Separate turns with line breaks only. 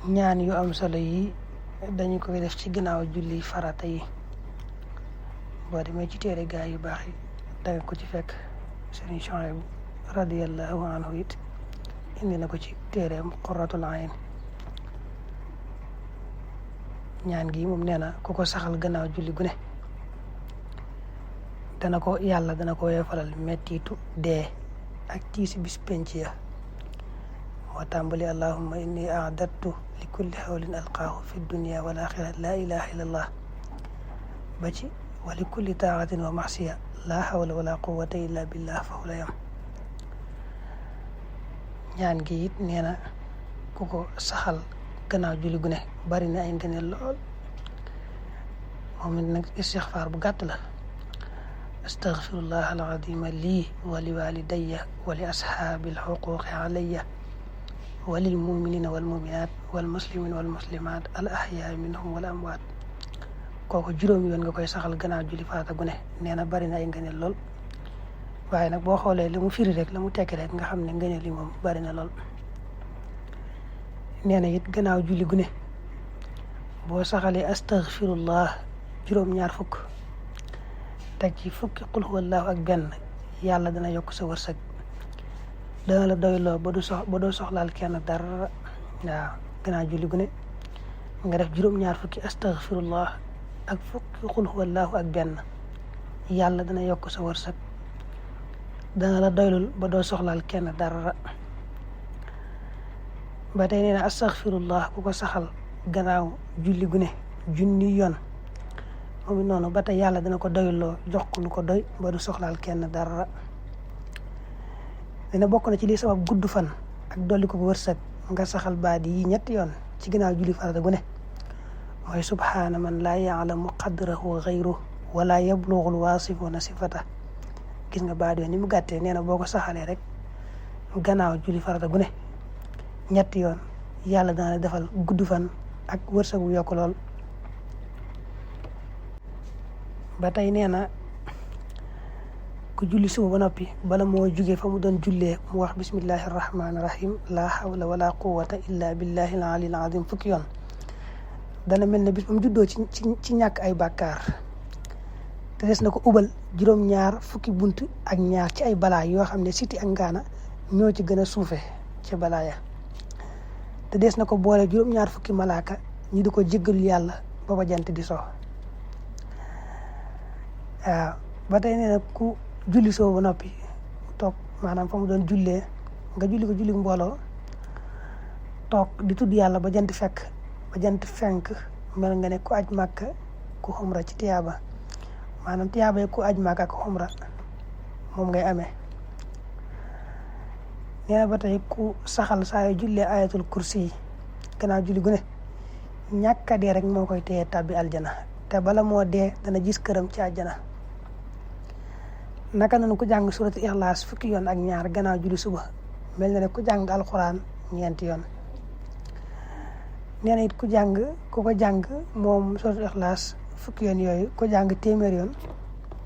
ñaan yu am solo yi dañu koy def ci ginnaaw julli farata yi boo demee ci téere gaa yu baax yi danga ko ci fekk Sëriñ Suhaybu radiyallahu anhu it indi na ko ci téereem Qurratul Ayn ñaan gi moom nee na ku ko saxal gannaaw julli gu ne yàlla dana ko woyofalal mettitu dee ak tiisi bis penc ya moo tàmbali allahumma inni a'dadtu li kulli hawlin alqaahu fi dunya wal axira la ilaha illa allah ba ci wa li kulli taaxatin wa maxsiya la hawla wala quwwata illa billah fa la yam ñaan gi it nee na ku ko saxal gannaaw julli gu ne bari na ay ngëneel lool moom it nag istixfaar bu gàtt la astaghfirullah alazima lii wa li walidayya wa li ashaabi alxuquqi alayya wa lil muminina wal muminat wal muslimin wal muslimat al ahyaa minhum wal amwaat kooku juróomi yoon nga koy saxal gannaaw julli farata gu ne nee na bari na ay ngëneel lool waaye nag boo xoolee la mu firi rek la mu tekki rek nga xam ne ngëneel yi moom bari na lool nee na it gannaaw julli gu ne boo saxalee astaghfirullah juróom-ñaar fukk teg ci fukki qul huwallahu ak benn yàlla dana yokk sa wërsëg dana la doyloo ba doo soxlaal kenn dara waaw gannaaw julli gu ne nga def juróom-ñaar fukki astaghfirullah ak fukki qul huwallahu ak benn yàlla dana yokk sa wërsëg dana la doylul ba doo soxlaal kenn dara ba tey nee na astaghfirullah ku ko saxal gannaaw julli gu ne junni yoon moom noonu ba tey yàlla dana ko doyloo jox ko lu ko doy ba du soxlaal kenn dara dina bokk na ci li sabab gudd fan ak dolli ko wërsëg nga saxal baat yi ñetti yoon ci ginnaaw julli farata gu ne mooy subhaana man laa yaalamu qadrahu gayru wala yablughul waasifuna sifata gis nga baat yoon ni mu gàttee nee na boo ko saxalee rek gannaaw julli farata gu ne ñetti yoon yàlla dana la defal gudd fan ak wërsëg bu yokk lool ba tey nee na ku julli suba ba noppi bala moo jugee fa mu doon jullee mu wax bismillahi rahmaani rahim la hawla wala quwwata illa billahi al aliyyil azim fukki yoon dana mel ne bis ba mu juddoo ci ñàkk ay bàkkaar te des na ko ubal juróom-ñaar fukki bunt ak ñaar ci ay balaa yoo xam ne siti ak ngaana ñoo ci gën a suufe ci balaa ya te des na ko boole juróom-ñaar fukki malaaka ñu di ko jéggalu yàlla ba ba jant di so waaw ba tey nee na ku julli soo ba noppi toog maanaam fa mu doon jullee nga julli ko julli mbooloo toog di tudd yàlla ba jant fenk mel nga ne ku aj màkka ku xumra ci tiyaaba maanaam tiyaaba ku aj màkka ak xumra moom ngay amee nee na ba tey ku saxal saa yu jullee ayatul kursi yi gannaaw julli gu ne ñàkk a dee rek moo koy téye tàbbi aljana te bala moo dee dana gis këram ci àjjana naka noonu ku jàng suratu ixlaas fukki yoon ak ñaar gannaaw julli suba mel na ne ku jàng alxuraan ñeenti yoon nee na it ku ko jàng moom suratu ixlaas fukki yoon yooyu ku jàng téeméer yoon